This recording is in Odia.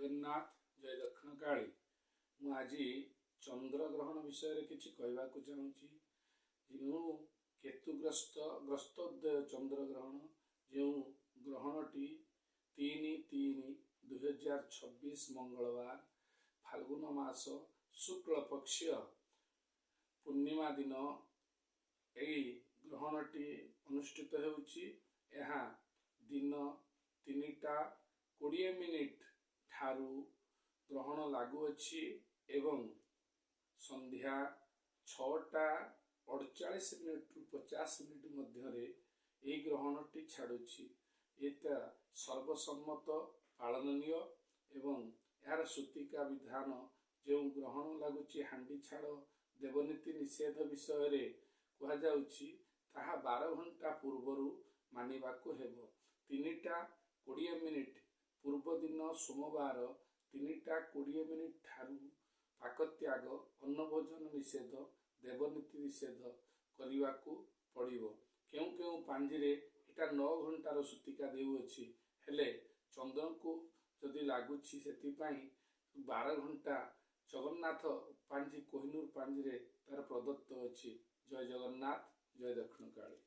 ଜଗନ୍ନାଥ, ଜୟ ଦକ୍ଷିଣକାଳୀ। ମୁଁ ଆଜି ଚନ୍ଦ୍ରଗ୍ରହଣ ବିଷୟରେ କିଛି କହିବାକୁ ଚାହୁଁଛି। ଯେଉଁ କେତୁଗ୍ରସ୍ତ ଗ୍ରସ୍ତୋଦୟ ଚନ୍ଦ୍ରଗ୍ରହଣ, ଯେଉଁ ଗ୍ରହଣଟି 3/3/2026 ମଙ୍ଗଳବାର, ଫାଲ୍ଗୁନ ମାସ ଶୁକ୍ଳ ପକ୍ଷ ପୂର୍ଣ୍ଣିମା ଦିନ ଏହି ଗ୍ରହଣଟି ଅନୁଷ୍ଠିତ ହେଉଛି। ଏହା ଦିନ 3ଟା 20 ମିନିଟ୍ ଠାରୁ ଗ୍ରହଣ ଲାଗୁଅଛି ଏବଂ ସନ୍ଧ୍ୟା 6ଟା 48 ମିନିଟ୍ରୁ 50 ମିନିଟ୍ ମଧ୍ୟରେ ଏହି ଗ୍ରହଣଟି ଛାଡ଼ୁଛି। ଏଟା ସର୍ବସମ୍ମତ ପାଳନୀୟ ଏବଂ ଏହାର ସୂତିକା ବିଧାନ, ଯେଉଁ ଗ୍ରହଣ ଲାଗୁଛି, ହାଣ୍ଡି ଛାଡ଼, ଦେବନୀତି ନିଷେଧ ବିଷୟରେ କୁହାଯାଉଛି, ତାହା 12 ଘଣ୍ଟା ପୂର୍ବରୁ ମାନିବାକୁ ହେବ। 3ଟା 20 ମିନିଟ୍ ପୂର୍ବ ଦିନ ସୋମବାର 3ଟା 20 ମିନିଟ୍ ଠାରୁ ପାକତ୍ୟାଗ, ଅନ୍ନଭୋଜନ ନିଷେଧ, ଦେବନୀତି ନିଷେଧ କରିବାକୁ ପଡ଼ିବ। କେଉଁ କେଉଁ ପାଞ୍ଜିରେ ଏଇଟା 9 ଘଣ୍ଟାର ସୂତିକା ଦେଉଅଛି, ହେଲେ ଚନ୍ଦ୍ରଙ୍କୁ ଯଦି ଲାଗୁଛି, ସେଥିପାଇଁ 12 ଘଣ୍ଟା ଜଗନ୍ନାଥ ପାଞ୍ଜି, କୋହିନୂର ପାଞ୍ଜିରେ ତାର ପ୍ରଦତ୍ତ ଅଛି। ଜୟ ଜଗନ୍ନାଥ, ଜୟ ଦକ୍ଷିଣକାଳୀ।